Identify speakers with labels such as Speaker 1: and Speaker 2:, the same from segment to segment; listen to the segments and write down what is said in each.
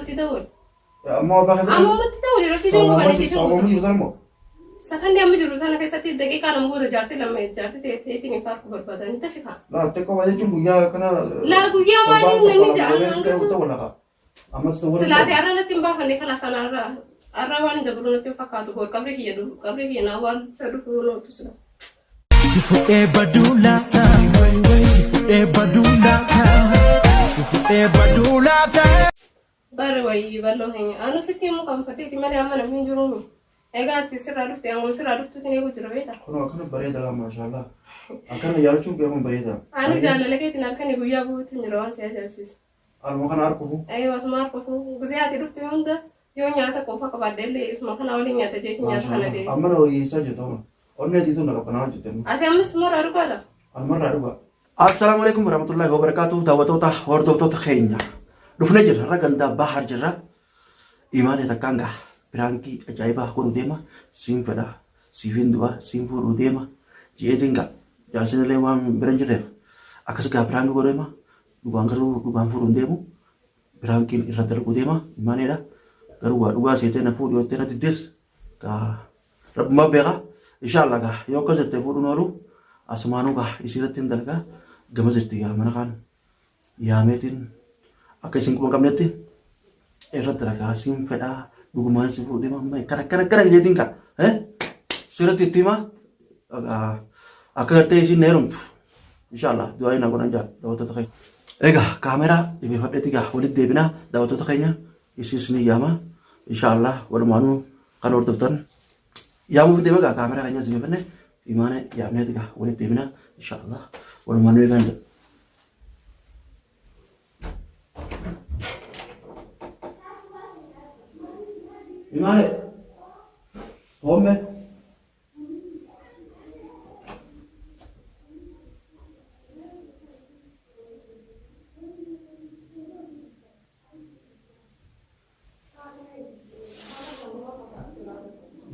Speaker 1: Ammumatti dawwali.
Speaker 2: Amma abbaa keetti.
Speaker 1: Ammumatti dawwali rasiidiin gubanii siif hin
Speaker 2: Sababuma
Speaker 1: guutu.
Speaker 2: jiru tanmoo.
Speaker 1: Sakandii amma jiru sana keessatti daqiiqaa lama booda jaartii lama jaartii ta'eetiin hin faarku barbaadanii tafi kaa.
Speaker 2: Laa xiqqoo jechuun guyyaa kana.
Speaker 1: Laa guyyaa maaliif namni ja'an hanga sun
Speaker 2: Ta'u lafa. Amma ta'u
Speaker 1: silaatee har'a natti hin baafanne kala sana har'a har'a waan hin dabru natti hin fakkaatu goor qabrii kiyya dhufu qabrii kiyya naa waan isa dhufu nootu sila.
Speaker 3: Si fudhee baduu laata? Si fudhee baduu laata? Si fudhee baduu laata?
Speaker 1: Barri wayii bal'oo keenya anu sitti himuu kan fadheeti malee amma namni hin jiruumi. Egaa ati sirraa dhufte anguma sirraa dhuftuutiin eeguu jira beektaa.
Speaker 2: Kun akkana bareeda laa maashaallah. Akkana jaalachuun kee kun bareeda.
Speaker 1: Anu jaalala keetiin halkanii guyyaa bu'uutti hin jira waan si ajaa'ibsiisu.
Speaker 2: Aluma kana harkufu.
Speaker 1: Ayoo asuma harkufu gizee ati dhufte hunda yoo nyaata qofa qabaadhe illee isuma kana waliin nyaata jeetii nyaata kana deebisa.
Speaker 2: Amma na wayyeessaa jirta kun. Onnee diituu na qabbanaa hojjette.
Speaker 1: Ati ammas marraa dhugaadha.
Speaker 2: Anumarraa dhugaa. Assalaamu alaikum warahmatullahi wabarakatuh daawwattoota hordoftoota keenya. Dhufnee jirra har'a gandaa Bahar jirra. Imaanee takkaan gaa piraankii ajaa'ibaa godhu deema siin fedha siifin du'a siin fuudhuu deema je'eetiin gaa jaarsin illee waan bira hin jirreef akkas gaa piraankii godhu deema dhugaan garuu dhugaan fuudhu hin deemu piraankiin irra dalaguu deema imaaneedha garuu waa dhugaa seetee na fuudhu yoo ta'e na diddees gaa Rabbuma beeka. Inshallah gaa yoo akkas jette fuudhuun oolu asumaanuu gaa isiirratti hin dalagaa gama jirti gaa mana kaan yaameetiin akka isin quba hin qabnetti irra dalagaa siin fedhaa dhugumaan si fuudhu deema amma akkana akkana akkana jeetiin kaa sirriitti itti hima akka gartee isiin na heerumtu inshallah du'aa na godhan jaa daawwattoota keenya. Egaa kaameraa jabeeffadheeti gaa walitti deebinaa daawwattoota keenya isiis ni yaama inshallah walumaanuu kan hordoftan yaamuuf deema gaa kaameraa keenya jabeeffanne imaana yaamneeti gaa walitti deebina inshallah walumaanuu eegaa hin jedhu. Imaane homme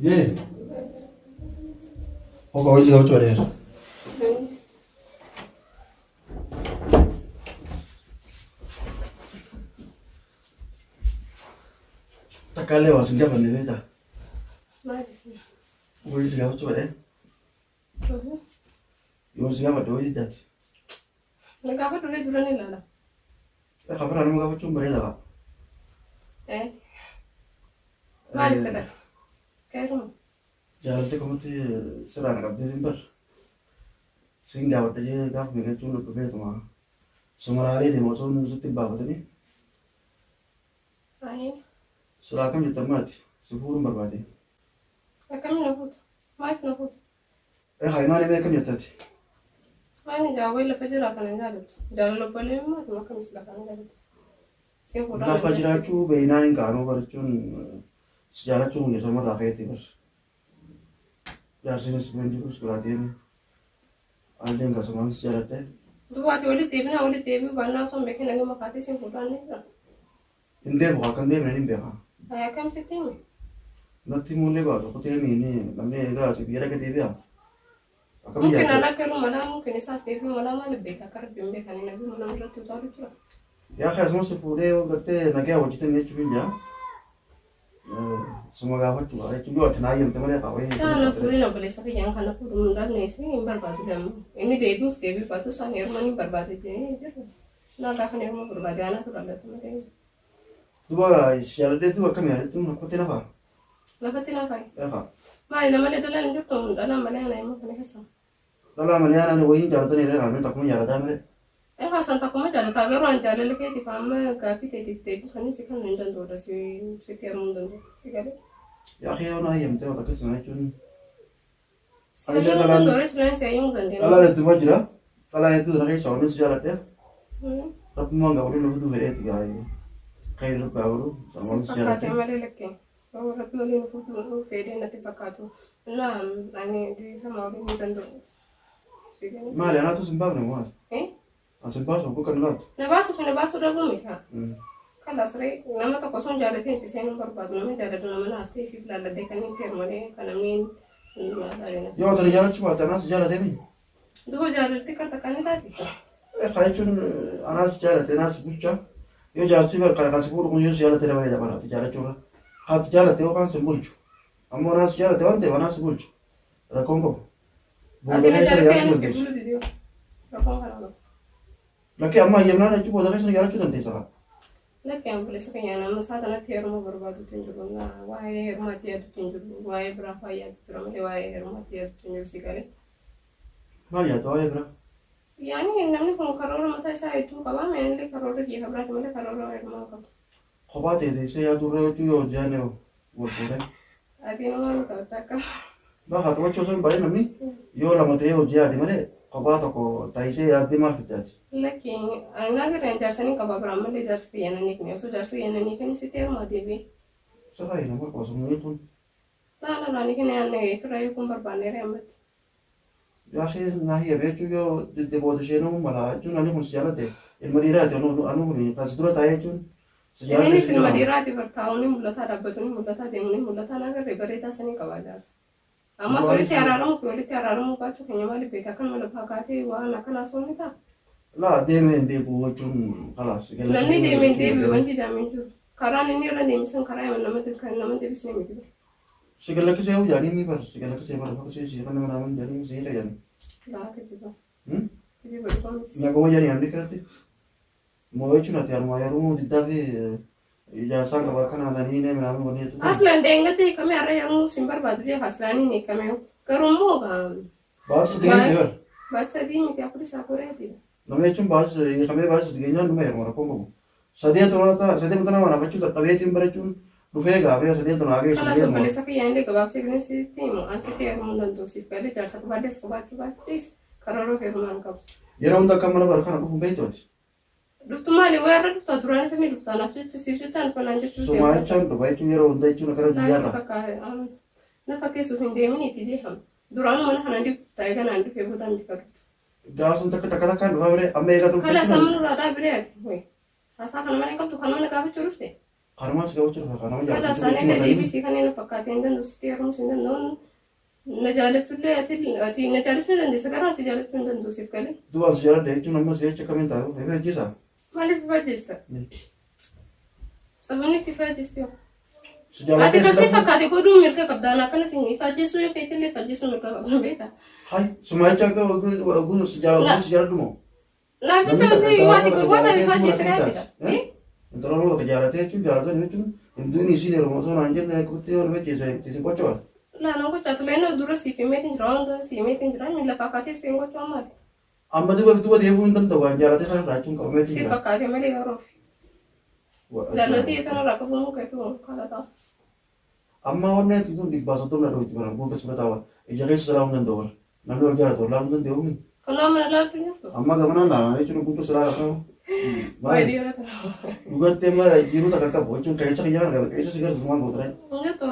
Speaker 2: Yee. Hoga hojii qabachuu adeera. Takka illee waa sin gaafanne beektaa?
Speaker 1: Maali si?
Speaker 2: Hojii si gaafachuu fedhee. Yoo si gaafadhe hojii daati.
Speaker 1: Na gaafadhu illee dura ni ilaala.
Speaker 2: Kabiraa nama gaafachuun bareeda qaba.
Speaker 1: Eh. Maali sagal? Keeruma.
Speaker 2: Jaalalti kamatti sirraa na qabdee siin bar. Siin gaafadha jee gaafa beekachuun dhufeetuma. Sumaraalee deema osoo inni sitti hin baafatanii.
Speaker 1: Ayee.
Speaker 2: Silaa akkam jette ammaati si fuudhuun barbaade.
Speaker 1: Akkamiin na fuuta? Maaliif na fuuta?
Speaker 2: Eh hayi maali mee akkam jette ati?
Speaker 1: Ani jaawwee lafa jira kana hin jaallattu. Jaalala obboleeyummaa tuma akkamis lafa hin jaallattu. Siin fuudhaa
Speaker 2: Lafa jiraachuu beeynaan hin kaanuu barachuun si jaalachuun kun jechamarraa ka'eetti bar. Jaarsiinis bira hin jirus biraa deeme. Anilleen kasumaan si jaaladhe.
Speaker 1: Duuba ati walitti deebinaa walitti deebi'uu baannaa osoo hin beekin naguma kaatee siin fuudhaa ni jira.
Speaker 2: Hin deebi'u akka hin deebine hin beeka.
Speaker 1: Ayi akkam sitti hime?
Speaker 2: Natti himuullee baatu kutee miini namni egaa asii biyya dhaqee deebi'a. Akkamiin
Speaker 1: Mumkin an
Speaker 2: yaadde?
Speaker 1: akka yeroo malaa mumkin isaas deebi'uu malaa maaliif beeka akka rabbi hin beekanii nabi nama irratti utaalu jira.
Speaker 2: Yaa akhi asuma si fuudhee yoo gartee nagaa hojjetan jechuuf hin jaa. Suma gaafachuu qaba jechuun yoo ati naa hayyamte malee qaba.
Speaker 1: Taa na fuudhin obboleessa kiyyaan kana fuudhu hin dhabne isin hin barbaadu damma. Inni deebi'us deebi'u baatus ani heeruma ni barbaade jedhee jiru. Naa gaafa heeruma barbaade anatu dhalata malee.
Speaker 2: Duba si jaaladhee duba akkami yaadatti lakkootti nafa.
Speaker 1: Lafatti nafa.
Speaker 2: Eegaa.
Speaker 1: Maali namalee dhalaan hin jirtu dhalaan malee ana immoo kana keessa.
Speaker 2: Dhalaa malee aanaan wayiin jaalatanii irra ilaalanii takkuma jaalataa malee.
Speaker 1: Egaa san takkuma jaalataa garuu an jaalala keetiif amma gaaffii teetiif deebii kan si kennuu hin danda'udha si sitti heerumuu hin danda'u si galee.
Speaker 2: Yaa kee yoo na hayyamte yoo takka sana jechuun.
Speaker 1: Si hayyamuu hin danda'u anis bilaan si hayyamuu dandeenyu.
Speaker 2: Dhalaan hedduma jira. Dhalaa hedduu sana keessa wanni si jaaladheef. Rabbummaan gaa waliin nu fiduu fedheeti gaa. Khayri rabbi haa godhu. Sanumaan
Speaker 1: Si
Speaker 2: si
Speaker 1: fakkaate
Speaker 2: jaaladhe.
Speaker 1: malee lakkee. Rabbi waliin nu fiduu fedhee natti fakkaatu. Innaa ani dhiifama waliin hin danda'u. Si galee.
Speaker 2: Maali anaatu sin baafne moo maali?
Speaker 1: Eh?
Speaker 2: An sin baasu akka kan laatu.
Speaker 1: Na baasuuf na baasuu dhabuu miti haa. Kalas ree nama tokko osoo hin jaalatin itti seenuu hin barbaadu. Nama jaalladhu nama naaf ta'e fi laalladhee kan itti heerumalee kan namni hin laalina.
Speaker 2: Yoo ati na jaalachuu baatte anaas jaalatee mi?
Speaker 1: Duuba jaalalti karta kan ni taati.
Speaker 2: Kana jechuun anaas jaalate anaas bulcha. Yoo jaarsi kan si fuudhu kun yoo si jaalate bareeda bara ati jaalachuurra. Haati jaalate yookaan si bulchu. Ammoo anaa si jaalate waan ta'eef anaa si bulchu. Rakkoon qabu. Booda
Speaker 1: Ati na
Speaker 2: keessa
Speaker 1: jaalattee
Speaker 2: jaalachuu
Speaker 1: ani si
Speaker 2: dandeessa.
Speaker 1: buluu didee. Rakkoon kana qabu.
Speaker 2: Lakkee amma hayyamnaan jechuun booda keessa jaalachuu dandeessa kaa.
Speaker 1: Lakkee obboleessa keenya nama isaa tanatti heerumuu barbaadutti hin jiru. Waa'ee heerumaatti yaadutti hin jiru. Waa'ee biraa fa'aa yaadu jira malee waa'ee heerumaatti yaadutti hin jiru si galee.
Speaker 2: Maal yaadda waa'ee biraa?
Speaker 1: Yaani namni kun karoora mataa isaa hedduu qaba. Anillee karoora kiyya biraati malee karoora heerumaa hin qabu.
Speaker 2: Kophaa ta'e teessee yaadurra jechuu yoo hojjaane wal fuudhee.
Speaker 1: Ati nama ni taphatta akka.
Speaker 2: Lafa taphachuu osoo hin baay'ee namni yoo lama ta'ee hojii yaade malee kophaa tokko taasisee yaaddee maal fiddaati?
Speaker 1: Lakki ani agarreen jaarsanii qaba biraan malee jaarsi kiyya nan hiikne osoo jaarsi kiyya nan hiikne sitti heerumaa deebi'e.
Speaker 2: Sirraa nama qoosumni kun.
Speaker 1: Laan irraa ni kenna yaadne firraa hiikuun barbaanneera ammatti.
Speaker 2: Yaa naa hiyya jechuun yoo didde booda isheenuu mala jechuun ani kun si jaaladhe ilma dhiiraati anu kun kan si dura taa'ee jechuun si jaaladhe.
Speaker 1: Innis ilma dhiiraati bar taa'uun ni mul'ata dhaabbatuun ni mul'ata deemuun ni mul'ata na agarree bareedaa sanii qaba jaarsa. Ammas walitti araaramuu fi walitti araaramuu baachuu keenya maaliif beekta akkanuma lafaa kaatee waan akkanaa soonni ta'a.
Speaker 2: Laa deemee hin beeku jechuun kalaas.
Speaker 1: Namni deemee hin deebi'u wanti jaamee hin jiru. Karaan inni irra deemisan karaa nama kan nama deebisne miti.
Speaker 2: Si galakkisee hoo jaanii ni bar si galakkisee bar bakka si kan nama naamun jaanii si hira jaanii.
Speaker 1: Laa kijiba. Kijiba dhugaa miti.
Speaker 2: Naguma jaanii namni kanatti moo jechuun ati anuma yeroo diddaa fi ijaarsaan qaba akkana lanii ne minaamun wanni jettu.
Speaker 1: Aslaan deengatti hiikamee har'a yommuu sin barbaadu jeef aslaan hin hiikamee garuu immoo
Speaker 2: Baasii dhiyeessee bar.
Speaker 1: baati sadii miti afur isaa koreeti.
Speaker 2: Namni jechuun baasii hiikamee baasii geenyaan dhuma yeroo rakkoon qabu. Sadee tola sadee tona mana fachuu dadhabeetiin barachuun dhufee gaafee sadee tona hagee
Speaker 1: Kalaas obboleessa kiyya illee gabaabsee kan sitti himu an sitti heerumuu hin danda'u siif galee jaarsa qabaadhees qabaachuu baadhees karoora heerumaa hin qabu.
Speaker 2: Yeroo hunda akka mana bara kana dhufuun beektu ati.
Speaker 1: Dhuftu maali waa irra dhufta duraan isin dhufta naaf jecha siif jettaan fanaan jechuu
Speaker 2: Sumaa jechaan dhufa jechuun yeroo hunda jechuun akkana guyyaarra.
Speaker 1: Na fakkeessuuf hin deeminiiti jeeham. Duraan mana kana dhufta egaa naan dhufee booda miti kan dhuftu.
Speaker 2: Gaafa sun takka takka takkaan dhufaa biree amma eegaa dhufte.
Speaker 1: Kalaas amma nurraa dhaabiree ati. Haasaa kana malee qabdu kan mana gaafachuu dhufte.
Speaker 2: Kanumaan si gaafachuu dhufa kanama
Speaker 1: Kalaas
Speaker 2: jaalatu.
Speaker 1: ani illee deebisii kanneen fakkaatee hin danda'u sitti heerumuu hin danda'u. Na jaalachuullee ati na jaalachuu hin dandeessa garuu si jaalachuu hin danda'u siif galee.
Speaker 2: Duwwaan si jaaladha jechuun amma si jecha akkamiin taa'u egaa ajjeesaa.
Speaker 1: Maaliif ifaajeesta? Sababni itti ifaajeestu yoo?
Speaker 2: Si
Speaker 1: Ati
Speaker 2: jaalatee si
Speaker 1: kasii
Speaker 2: dhabu.
Speaker 1: fakkaate godhuu mirga qabda. Ana akkana si ifaajjeessuu yoo feetillee ifaajjeessuu mirga qabda beektaa?
Speaker 2: Hai sumaa jecha akka oguu si jaalatu si jaaladhu moo?
Speaker 1: Naaf jecha wanti yoo ati waan ani ifaajjeesse gaafidha.
Speaker 2: Intala Oromoo bakka jaalatee jechuun jaalatan jechuun hinduun isiin yeroo osoo naan jenne kuttee yoo nama jeessa itti qocho'a.
Speaker 1: Laa nan gochaa ture inni dura siif himeetiin jira waan dura siif himeetiin jira inni lafaa kaatee siin gochuu maali?
Speaker 2: Amma duuba duuba deebi'uu hin danda'u waan jaalatee sana irraa jechuun qabameetiin
Speaker 1: Si
Speaker 2: jira.
Speaker 1: fakkaate malee yeroof. Jaalatee tan irraa qabu mukeetu kaalataa.
Speaker 2: Amma wanni ati tun 130 na dhawti bara guutuu keessa taa'u ija keessa silaa hin danda'u bara namni wal jaalatu wal hin danda'u.
Speaker 1: Kanaaf mana laaltu hin jirtu.
Speaker 2: Amma gamanaan laalaan jechuun guutuu silaa qabu.
Speaker 1: Waayee dhiira kana.
Speaker 2: Dhugattee amma jiruu takka qabu jechuun keessa kiyyaa kana keessa si gartuu maal gootare.
Speaker 1: Hin jirtu.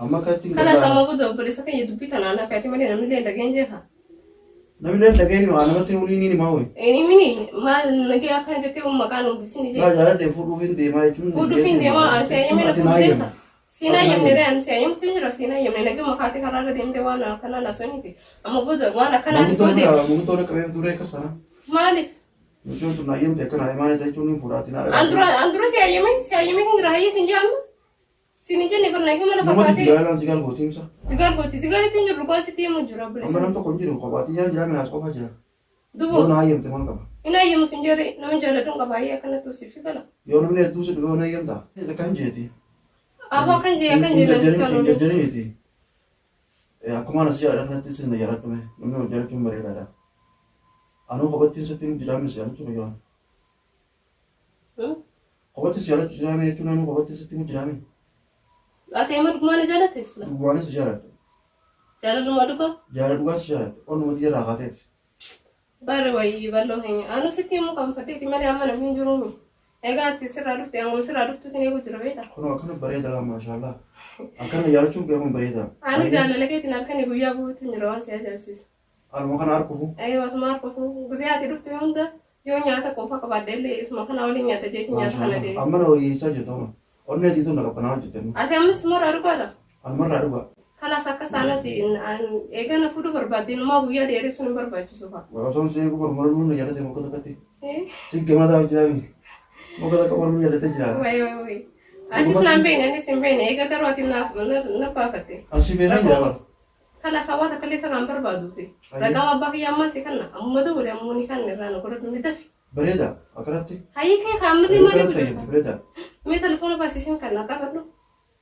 Speaker 2: Amma akkatti
Speaker 1: Kalaas amma booda obboleessa keenya dubbii tanaan naaf yaate malee namni illee dhageen jeeqa.
Speaker 2: Namni illee dhageen waa namatti waliin ni himaa ho'i.
Speaker 1: Inni mini maal nagee akkana jettee maqaan uwwisin
Speaker 2: Laa
Speaker 1: ijee.
Speaker 2: jaaladhe fuudhuuf hin deemaa jechuun.
Speaker 1: Fuudhuuf hin deemaa ani si'ayyamee na
Speaker 2: Ati naa
Speaker 1: fuudhu
Speaker 2: hayyame.
Speaker 1: deemta. Siin hayyamne ree ani si'ayyamutti hin jira siin hayyamne nagee makaatee karaa irra deemtee waan akkanaa naasoniiti. Amma booda waan akkanaa
Speaker 2: Manguddoon
Speaker 1: booda
Speaker 2: manguddoon qabee turee akkas sana.
Speaker 1: maaliif?
Speaker 2: Jechuun tun hayyamte akkana maal jechuun hin fuudhaati naa
Speaker 1: An dura an dura si'ayyamee hin jira hayyee siin jedhamu. Siin hin jenne barnaa mana
Speaker 2: Namatti
Speaker 1: fakkaatee.
Speaker 2: jaalaan sigaal gootiimsa.
Speaker 1: Sigaar gooti sigaaritti hin jiru dhugaa sitti himu jira
Speaker 2: Amma
Speaker 1: obboleessa.
Speaker 2: nam tokko hin jiru kophaatti jaan jira minaas qofa jira.
Speaker 1: Dubo
Speaker 2: Yoo na hayyamte maal qaba?
Speaker 1: hin hayyamu siin jedhe nama jaaladhuun qaba hayyee akkanatti siif gala.
Speaker 2: Yoo namni hedduu si dhufe na hayyamta. Kan jeeti.
Speaker 1: Afaa kan jee akkan jee
Speaker 2: Hin jarjariniiti. Akkuma anas jaaladha kanatti sin jaaladhume namni wal jaalachuun bareedaadha. Anuu kophaatti sitti himu jira mis jaalachuu fayyaan. Kophaatti si jaalachuu jiraame jechuun anuu kophaatti sitti himu jiraame.
Speaker 1: Ati amma dhugumaan na jaalatte sila.
Speaker 2: Dhugumaanis si jaaladha.
Speaker 1: Jaalaluma dhugaa.
Speaker 2: Jaalala dhugaa si jaaladha. Onnumatti jalaa kaateeti.
Speaker 1: Barri wayii bal'oo keenya. Anu sitti himuu kan fadheeti malee amma namni hin jiruumi. Egaa ati sirraa dhufte anguma sirraa dhuftuutiin eeguu jira beektaa.
Speaker 2: Kunoo akkana bareeda laa maashaallah. Akkana jaalachuun beekuun bareeda.
Speaker 1: Anu jaalala keetiin halkanii guyyaa bu'uutti hin jira waan si ajaa'ibsiisu.
Speaker 2: Aluma kana harkufu.
Speaker 1: Eeyyuu asuma harkufu gizee ati dhufte hunda yoo nyaata qofa qabaadde illee isuma kana waliin nyaata jeetii nyaata kana deebisa.
Speaker 2: Amma na wayyeessaa jirtu amma. Onnee diituun na qabbanaa hojjette.
Speaker 1: Ati ammas marraa dhugaadha.
Speaker 2: Anumarraa dhugaa.
Speaker 1: Kalaas akkas taanas egaa na fuudhuu barbaadde numaa guyyaa dheeressuun hin barbaachisu fa'a.
Speaker 2: Osoon si eeguu mormoruu na jaalate mokko tokkotti. Si gamana taa'u jiraami. Muka takka mormii jallatee jira.
Speaker 1: Wayi wayi wayi. Atis naan beekne anis hin beekne eega garuu ati naaf na baafatte.
Speaker 2: Asii beekan jira bara.
Speaker 1: Kala sawaa takka illee sirraan barbaaduuti. Ragaa abbaa kiyya ammaa si kanna ammuma dawwale ammoo ni kan irraa na godhadhu ni dafi.
Speaker 2: Bareeda akkanatti.
Speaker 1: Hayyii kee kaamilli malee
Speaker 2: Akkanatti
Speaker 1: guddisaa.
Speaker 2: bareeda.
Speaker 1: Mee telefoona baasisin kan naa qabadhu.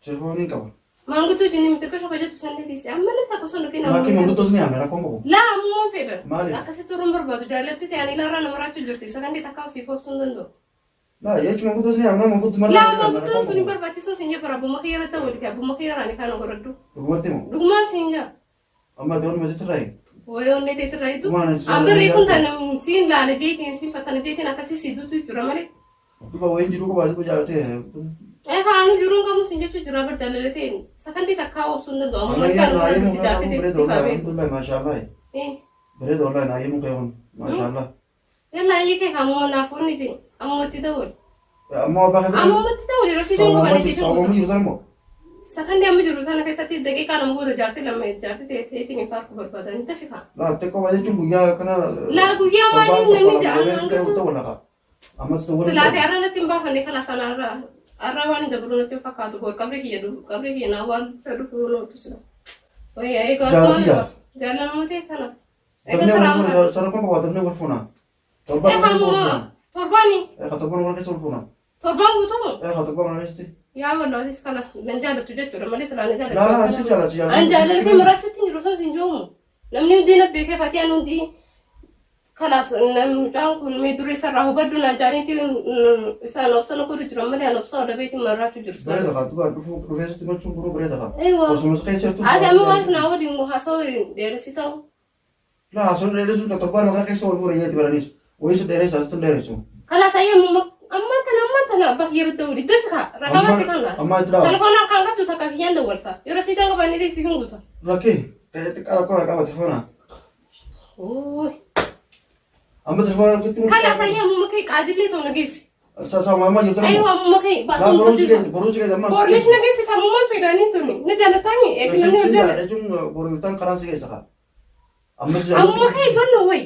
Speaker 2: Telefooniin hin qabu.
Speaker 1: Maanguddoo jinni miti xiqqoo hojjetu san dhiisi. Amma namni takka osoo nukin
Speaker 2: Laakiin maanguddoos ni yaame rakkoon qabu.
Speaker 1: Laa ammoo fedhan.
Speaker 2: Maaliif?
Speaker 1: Akkasitti turuun barbaadu jaalatti ta'anii ilaarraa nama raachuu jirti. Isa kan takka osii koobsuu hin danda'u.
Speaker 2: Laa jechuun maanguddoos ni yaame maanguddoo mara.
Speaker 1: Laa maanguddoon sun hin barbaachisoo siin jebara abbuma kee irratti walitti abbuma kee irraa ni kana godhadhu.
Speaker 2: Dhugumatti moo?
Speaker 1: Dhugumaa siin jaa.
Speaker 2: Amma doon mati irraa.
Speaker 1: Wayoonni teetirraa hiitu.
Speaker 2: Dhugumaan si
Speaker 1: Abbirri kun tan siin laala jeetiin siin fattana jeetiin akkasii si duutu jira malee.
Speaker 2: Duba wayin jiru qabaa duba jaalatee.
Speaker 1: Ee kaanu jiruun qabu siin jechuu jira bar jaalala ta'een sakandii takkaa obsuu hin danda'u. Amma
Speaker 2: Ammayyaa
Speaker 1: kan
Speaker 2: naayee
Speaker 1: godhadhu jaartii
Speaker 2: mukaa
Speaker 1: teetti
Speaker 2: bareeda wallahi
Speaker 1: faabee.
Speaker 2: alhamdulillah maashaallah. Bareeda wallahi naayee mukaa kun maashaallah.
Speaker 1: Yalla ayyee kee kaamuma naaf onni jee ammumatti dawwali.
Speaker 2: Ammoo abbaa kan
Speaker 1: Ammumatti dawwali rasiitiin qabanii siif hin
Speaker 2: Saawwamni
Speaker 1: guutu.
Speaker 2: jiru tanmoo.
Speaker 1: Sakandii amma jiru sana keessatti daqiiqaa nama booda jaartii lama jaartii teetiin hin faarku barbaadan tafi kaa.
Speaker 2: Laa xiqqoo jechuun guyyaa kana.
Speaker 1: Laa guyyaa maaliif namni ja'an hanga
Speaker 2: Amma wal
Speaker 1: Silaatee har'a natti hin baafanne kala sana har'a har'a waan hin dabalu natti hin fakkaatu goor qabri kiyya dhufu qabri kiyya naa waan isa dhufu nootu sila. Wayyaa egaa
Speaker 2: Jaalati jaal.
Speaker 1: jaalamuu ta'e tana. Egaa
Speaker 2: Dafnee
Speaker 1: siraa
Speaker 2: wal fuuna sadarkaan qabaa dafnee wal fuuna. Torbaan wal keessa wal fuuna.
Speaker 1: Torbaani
Speaker 2: Egaa torbaan wal keessa wal fuuna.
Speaker 1: torbaan guutumu.
Speaker 2: Egaa torbaan wal keessatti.
Speaker 1: Yaa wallaahi kanas nan jaalattu jechuudha malee silaa ni
Speaker 2: Laa laa si
Speaker 1: jaallattu.
Speaker 2: jaalala si jaalala.
Speaker 1: An jaalaltee marachuutti hin jiru osoo hin joomu. Namni hundi na beekee fatii hundi kalaas mucaan kun mee duree sarraa hubadhu naan jaaniitti isaan obsa na godhu jiru malee an obsa odabeetiin maraachuu jiru.
Speaker 2: Bareeda kaa duba dhufuu dhufee sitti machuun guruu bareeda kaa.
Speaker 1: Eewwa.
Speaker 2: Osuma si keessa jirtu.
Speaker 1: Ati amma maaliif naa waliin haasawaa dheeressi ta'u?
Speaker 2: Laa osoo dheeressuun kan torbaan wal keessa wal fuuna jeetti baraniis. Wayii si dheeressa asitti hin dheeressu.
Speaker 1: Kalaas ayyee ammaan tana ammaan tana abbaa yeroo ta'u dafii kaa raqaba si kana.
Speaker 2: Amma itti dhawa.
Speaker 1: Telefoona harkaan qabdu takka kiyyaan dawwalta. Yeroo siitaan qabanii si hin guuta.
Speaker 2: Lakkee xiqqaa rakkoo qaba telefoona.
Speaker 1: Ooyi.
Speaker 2: Amma telefoona harkatti.
Speaker 1: Kalaas ayyee ammuma kee qaadillee ta'u nageessi.
Speaker 2: Saama amma jirtu.
Speaker 1: Aywa ammuma kee
Speaker 2: Laa boruu si keessa boruu si keessa amma.
Speaker 1: Bornish nageessi tamummaan fedhanii tuni. Na jaalatami eegnamni
Speaker 2: Si
Speaker 1: hojjala.
Speaker 2: jaalladha jechuun boruu iftaan karaan si keessa kaa. Amma si
Speaker 1: Ammuma kee bal'oo wayi.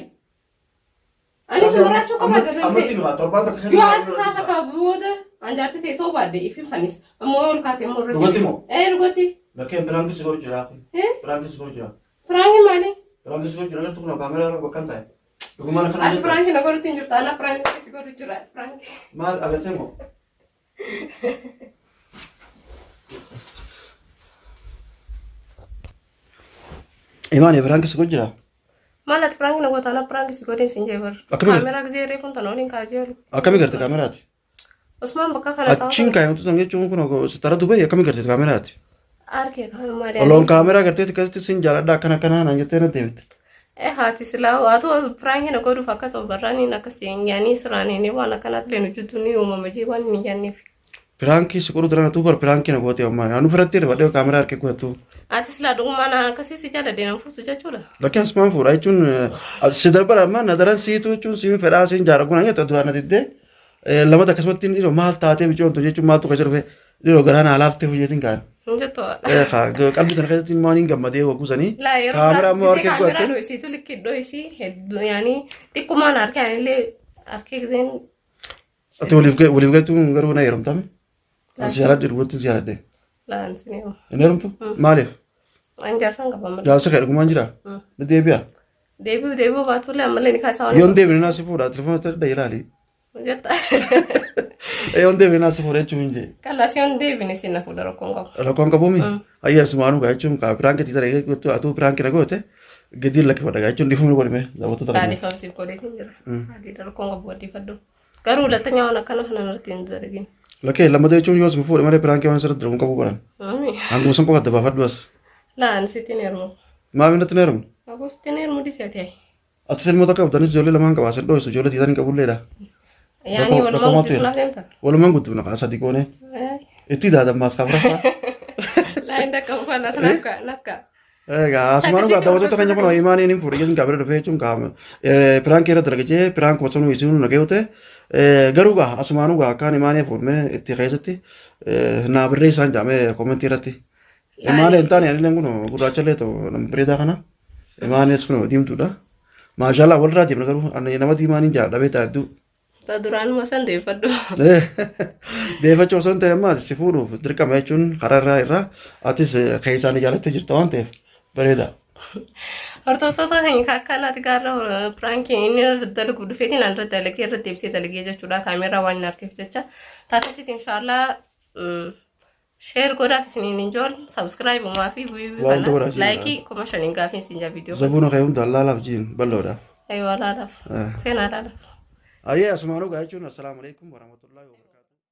Speaker 1: Ani maraachuu qabaa
Speaker 2: Ammatti
Speaker 1: jaallatee.
Speaker 2: bifa torbaan takka keessa.
Speaker 1: Yoo ati isaa takka booda an jaartii ta'e ta'uu baadde ifin fannis. Ammoo ol kaatee immoo irra
Speaker 2: Dhugatti moo?
Speaker 1: Ee dhugatti.
Speaker 2: Lakkeen biraan si godhu jira.
Speaker 1: Eh?
Speaker 2: Biraan si godhu jira.
Speaker 1: Firaanki maali?
Speaker 2: Biraan si godhu jira gartuu kun kaameraa irra bakka hin taa'e. Dhugumaan akkana
Speaker 1: Ati
Speaker 2: jettu.
Speaker 1: firaanki na godhutti hin jirtu. Ana firaanki si godhu jira. Firaanki.
Speaker 2: Maal agartee moo? Imaani biraan si godhu jira.
Speaker 1: Maal ati firaanki na goota ana firaanki si godheen sin jee bar.
Speaker 2: Akkami garti?
Speaker 1: Kaameraa gisee reefuun tana waliin kaa'aa
Speaker 2: Akkamii garte kaameraati?
Speaker 1: Osmaan bakka kana taa'u.
Speaker 2: Achiin kaayamtu san jechuun kun sitara Dubai akkamii garte kaameraati?
Speaker 1: Arkee kan maali?
Speaker 2: Oloon kaameraa gartee akkasitti sin jaaladha akkana akkana naan jettee na deebite.
Speaker 1: Eh haati silaa haa ta'u firaanki na godhuuf akka ta'u barraaniin akkas yaanii siraaniin waan akkanaatti illee hojjetu ni uumama jee waan hin yaanneef.
Speaker 2: Piraankii si godhu duraan tuu bar piraankii na goote ammaa anu biratti hirfadhee kaameraa harkee godhatu.
Speaker 1: Ati silaa dhugumaan akkasii si jaaladhe nan fuutu jechuudha.
Speaker 2: Lakkeen asumaan fuudha jechuun si darbara ammaa na daran siitu jechuun siin fedhaa siin jaara kun hanga duraan na diddee lamata akkasumatti dhiiroo maal taatee micoomtu jechuun maaltu keessa dhufe dhiiroo garaa naa laaftee hojjetiin kaan.
Speaker 1: Hin jettu.
Speaker 2: Qalbii tana keessatti immoo niin gammadee waggusanii
Speaker 1: Laa yeroo
Speaker 2: kaameraa ammoo
Speaker 1: biraatti
Speaker 2: harkee
Speaker 1: kaameraa
Speaker 2: godhatte.
Speaker 1: dho'isiitu likkii dho'isii hedduu yaanii xiqqumaan harkee anillee harkee giseen
Speaker 2: Ati waliif galtuun garuu na heerumtame. Ani si jaaladhe dhugatti si jaaladhe.
Speaker 1: laan sinee.
Speaker 2: Hin heerumtu? Maaliif?
Speaker 1: An jaarsaan qaba malee.
Speaker 2: Jaarsa kee dhugumaan jira? Ni deebi'a.
Speaker 1: Deebi'u deebi'u baatullee ammallee ni kaasaa waan.
Speaker 2: Yoon deebine naa si fuudha telefoona irra ilaali.
Speaker 1: Jetta.
Speaker 2: Yoon deebine naa si fuudha jechuun hin jee.
Speaker 1: Kalaas yoon deebine si na fuudha rakkoon qabu.
Speaker 2: Rakkoon qabuumi? Ayyaa sumaanuu gaa jechuun kaa piraankii tiisara eeggattu atuu piraankii na goote gadiin lakkifadha gaa jechuun dhiifamni godhime daawwattoota keenya.
Speaker 1: Dhaadhifamsiif godheetiin jira. Adiidha rakkoon qabu waddifadhu. Garuu lattanya waan akkana kana irratti hin dalagin.
Speaker 2: Lakkee lammataa jechuun yoo sin fuudhe malee piraankii waan sirriitti dalaguun qabu godhan. Hanguma sun qofa adda baafadhu as.
Speaker 1: Laan sitti hin heerumu.
Speaker 2: Maaf inni hin heerumne?
Speaker 1: Aboo sitti hin heerumu dhiisee ati.
Speaker 2: Ati silmoota qabdu anis ijoollee lamaan qaba asin dho'isu ijoollee tiitan hin qabulleedha.
Speaker 1: Yaani walumaan guddisuudhaaf deemta.
Speaker 2: Walumaan guddifna kaa sadi goone. Itti daadammaas kaa furafaa.
Speaker 1: Laa hin dhaqqabu kanas nafka nafka.
Speaker 2: Egaa asumaan dhugaa daawwattoota keenya kun imaaniin hin fuudhe jechuun kaabira dhufee jechuun kaama piraankii irra dalagajee piraankuma sanuu isiin nagee ta'e garuu gaa asumaan dhugaa akkaan imaanii fuudhmee itti keessatti naa birree isaan jaamee koomentii irratti. Imaanii hin taane anillee kun gurraacha illee ta'u nama bareedaa kana imaanis kun diimtuudha. Maashaallah walirraa deemna garuu ani nama diimaan hin jaalladha beektaa hedduu.
Speaker 1: Ta duraanuma san deeffadhu.
Speaker 2: Deeffachuu osoo hin ta'in amma si fuudhuuf dirqama jechuun karaa irraa irraa atis keessaan jaalattee jirta waan ta'eef bareeda.
Speaker 1: Hordoftoota keenya akkanaati gaarra piraankiin inni irra dalagu dhufeetiin an irra dalagee irra deebisee dalagee jechuudha kaameeraa waan hin argeef jecha. Taakasitti inshaallah share godhaaf isiniin hin jool subscribe umaa fi wiiwii
Speaker 2: Waan
Speaker 1: kana
Speaker 2: godhaa jiru.
Speaker 1: laayikii 5000 gaafiin isin jaa viidiyoo.
Speaker 2: Zabuuna kee hunda laalaaf jiin bal'oodhaaf.
Speaker 1: Ayyoo laalaaf. Seenaa laalaaf.
Speaker 2: Ayyee asumaanuu gaa jechuun assalaamu alaikum warahmatullahi wabarakatuh.